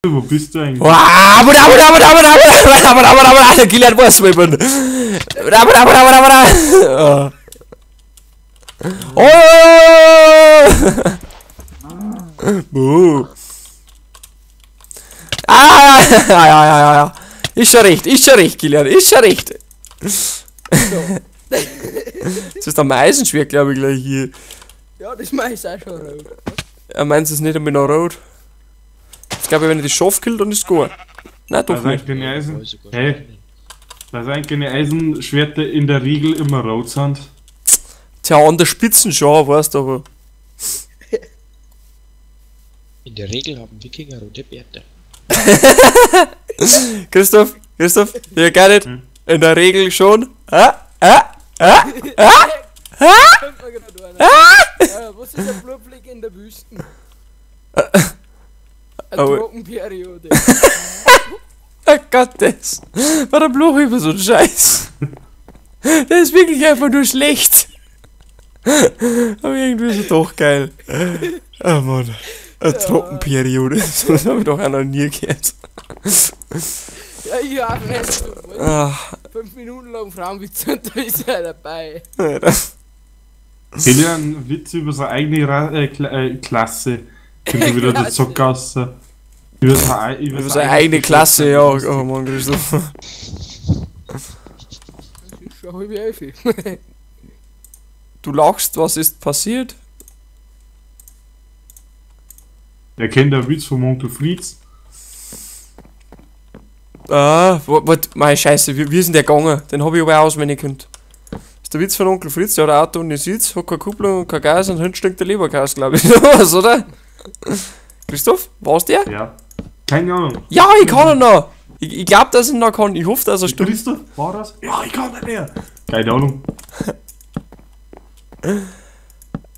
Wo bist du eigentlich? Der Kilian weiß, wo ich bin. Oh! Buh. Ah! Ja, ja, ja, ja. Ist schon recht, Kilian, ist schon recht. So. Das ist am Eisenschwert, glaube ich, gleich hier. Ja, das meins ist auch schon rot. Ja, meins ist nicht einmal noch rot. Ich glaube, wenn ich das Schaf kill, dann ist es gut. Nein, doch nicht. Hey, dass eigentlich Eisenschwerter in der Regel immer rot sind. Tja, an der Spitzen schon, weißt du, aber. In der Regel haben Wikinger rote Bärte. Christoph, Christoph, you got it. Hm? In der Regel schon. Ah, ah, ah, ah, ah, ah. Was ist ein Blutfleck in der Wüste? Eine Trockenperiode. Oh Gott, das. Warum bloch über so einen Scheiß? Der ist wirklich einfach nur schlecht. Aber irgendwie ist er doch geil. Oh Mann. Eine Trockenperiode. Das habe ich doch auch noch nie gehört. Ja, ich auch nicht. 5 Minuten lang Frauenwitz und da ist er dabei. Kilian, Witz über seine eigene Klasse. Kommt er wieder der Zockgasse. Über seine eigene Klasse, ja. Oh Mann, Christoph. Das ist schon halb elf. Du lachst, was ist passiert? Der kennt den Witz vom Onkel Fritz. Ah, warte, meine Scheiße, wie ist denn der gegangen? Den hab ich aber auch auswendig gekannt. Ist der Witz von Onkel Fritz, der hat ein Auto ohne Sitz, hat keine Kupplung und kein Gas und hinten stinkt der Leberkäse, glaube ich. Was, oder? Christoph, war's der? Ja. Keine Ahnung. Ja, ich kann ihn noch! Ich glaub, dass ich ihn noch kann. Ich hoffe, dass er stimmt. Christoph, war das? Ja, ich kann nicht mehr. Keine Ahnung.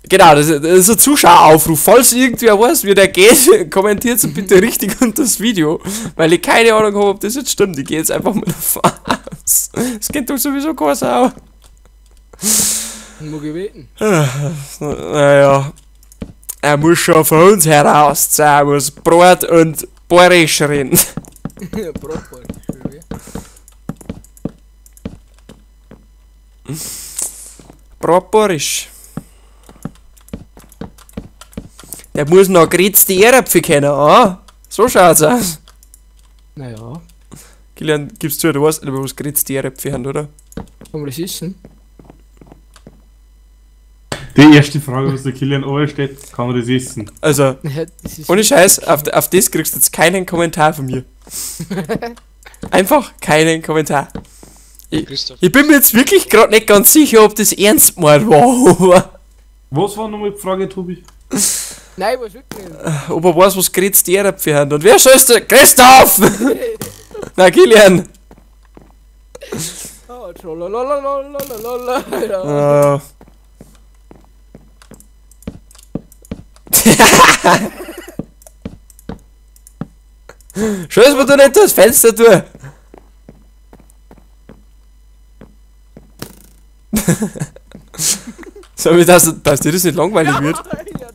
Genau, das ist ein Zuschaueraufruf. Falls irgendwer weiß, wie der geht, kommentiert bitte richtig unter das Video, weil ich keine Ahnung habe, ob das jetzt stimmt. Ich gehe jetzt einfach mal davon aus. Das kennt doch sowieso keiner Sau. Mag ich beten. Naja. Er muss schon von uns heraus sein, er muss Brot und Bayerisch reden. Brot, Bayerisch, Brot, Bayerisch. Der muss noch gerätzte Erdäpfel kennen, ah? So schaut's aus. Naja. Kilian, gibst du, du weißt nicht, was gerätzte Erdäpfel haben, oder? Kann man das essen? Die erste Frage, was der Kilian steht, kann man das essen? Also, ja, das ohne Scheiß, auf das kriegst du jetzt keinen Kommentar von mir. Einfach keinen Kommentar. Ich bin mir jetzt wirklich gerade nicht ganz sicher, ob das ernst gemeint war. Was war nochmal die Frage, Tobi? Nein, ich weiß wirklich nicht. Ob er weiß, was gerätzte Erdäpfel haben. Und wer soll's denn? Christoph! Na, Kilian! Oh, trolololololololol. Ja. Schön, dass du nicht das Fenster tun. Soll ich, dass dir das nicht langweilig wird? Ja,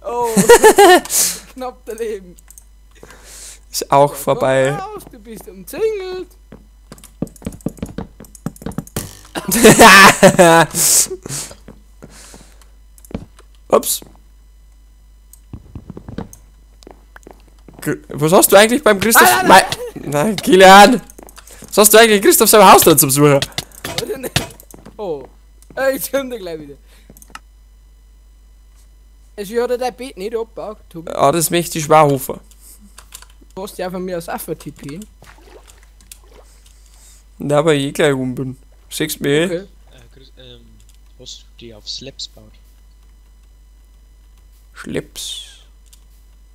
oh, knapp daneben. Ist auch vorbei. Raus, du bist umzingelt. Ups. Was hast du eigentlich beim Christoph? Nein, nein, Kilian! Was hast du eigentlich Christoph seinem Haus da zum Suchen? Oh, jetzt kommt er gleich wieder. Also, ich hatte dein Bett nicht abgebaut, Tobi. Ja, das möchte ich schwer hoffen. Du hast ja von mir aus auch TP. Na, aber ich eh gleich rum bin. Siehst du mich eh? Okay. Hast du die auf Slaps gebaut? Schleps.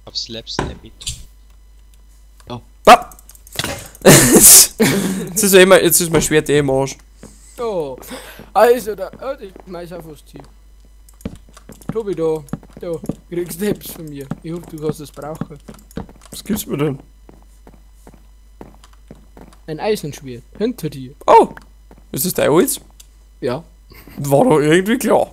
Auf Slaps dein Bett. Ja. Bah! Jetzt ist mein Schwert eh im Arsch. Oh, also da, oh, ich meiß auch fast hier. Tobi, da kriegst du etwas von mir. Ich hoffe, du kannst es brauchen. Was gibt's mir denn? Ein Eisenschwert, hinter dir. Oh, ist das dein Holz? Ja. War doch irgendwie klar.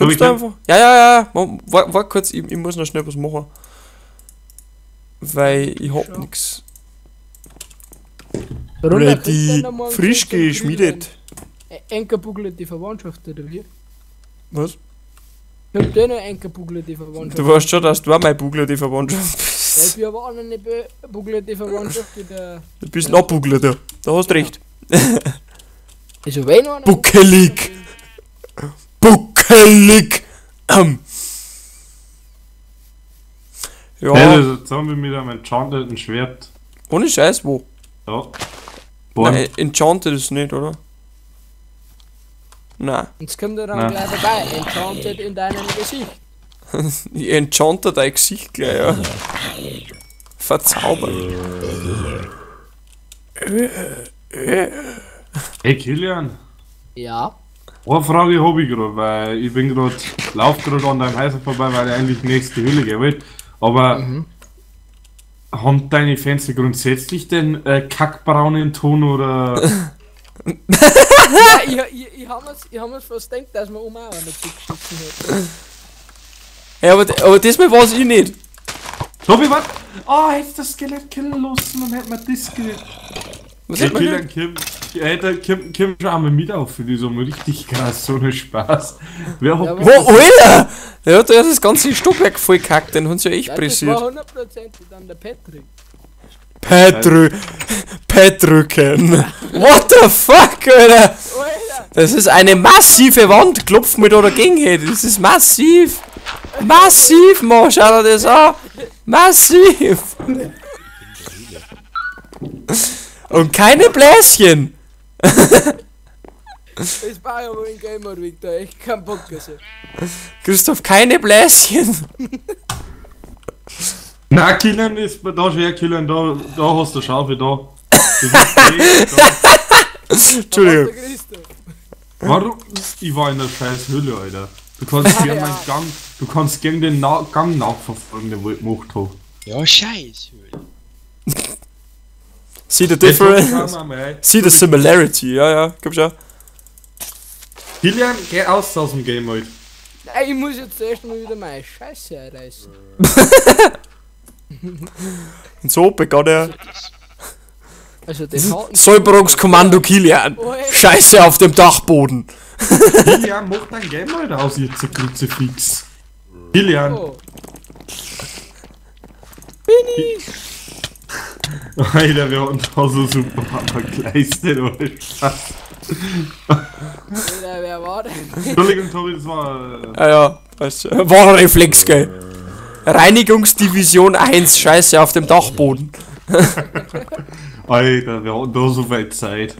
Kommst du einfach? Ja. Warte kurz, ich muss noch schnell was machen. Weil ich hab nix. Ready, frisch geschmiedet. Enkerbugle die Verwandtschaft, oder wie? Was? Ich hab dir noch Enkerbugle die Verwandtschaft. Du weißt schon, dass du auch mein Bugler die Verwandtschaft bist. Ja, ich bin aber auch noch nicht Bugler die Verwandtschaft. Der du bist noch Bugler da. Da hast du recht. Also wenn einer. Buckelig! Buckelig! Ja. Hey, das ist ein Zombie mit einem enchanteten Schwert. Ohne Scheiß, wo? Ja. Nein, enchanted ist nicht, oder? Nein. Jetzt kommt er dann gleich vorbei. Enchanted in deinem Gesicht. Ich enchante dein Gesicht gleich, ja. Verzaubert. Hey Kilian. Ja? Eine Frage habe ich gerade, weil ich bin gerade, lauf gerade an deinem Häuser vorbei, weil ich eigentlich nächste Höhle gehen wollte. Aber haben deine Fenster grundsätzlich den kackbraunen Ton oder? Ja, ich hab mir's fast gedacht, dass man oben auch nicht zugeschissen hat. Ja, aber diesmal war's ich nicht. Tobi, was? Oh, hättest das Skelett killen lassen, dann hätte man das Skelett. Was hätte man Kim, Kim schon einmal mit auf für die Sommer. Richtig krass, so ein Spaß. Wer hat. Ja, wo, Alter! Der hat ja das ganze Stockwerk voll gekackt, den haben sie ja echt pressiert. Das war 100% dann der Patrick. Patricken. What the fuck, Alter? Das ist eine massive Wand, klopft mir da dagegen hin. Das ist massiv. Massiv, Mann, schau dir das an. Massiv. Und keine Bläschen. Das war ja wohl ein Gamer, Victor. Ich kein Bock also. Christoph, keine Bläschen. Na, Kilian ist da schwer, Kilian, da hast du Schaufel, da. Das ist da. Entschuldigung. Warum? Ich war in der scheiß Höhle, Alter. Du kannst gern meinen Gang, du kannst gern den Gang nachverfolgen, den ich gemacht habe. Ja, scheiß Höhle. See the difference? See the similarity, ja, komm schon. Kilian, geh aus dem Game, Alter. Nein, ich muss jetzt erst mal wieder meine Scheiße einreißen. Und so begann er. Also den Säuberungskommando Kilian. Scheiße auf dem Dachboden. Kilian, mach dein Game halt aus jetzt, Kruzifix. Kilian. Oh. Bin ich. Alter, wir haben da so super Hammer geleistet, oder Spaß. Alter, wer war denn? Entschuldigung, Tobi, das war. Ja, ja, weißt du. War ein Reflex, gell. Reinigungsdivision 1, Scheiße auf dem Dachboden. Alter, wir hatten da so viel Zeit.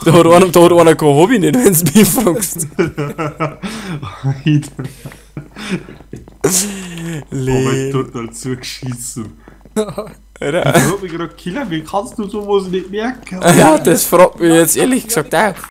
Da hat einer kein Hobby nicht, wenn du mich fragst. Alter. Oh, total zugeschissen. Alter. Ich hab mich gedacht, Killer, wie kannst du sowas nicht merken? Ja, das fragt mich jetzt ehrlich gesagt auch.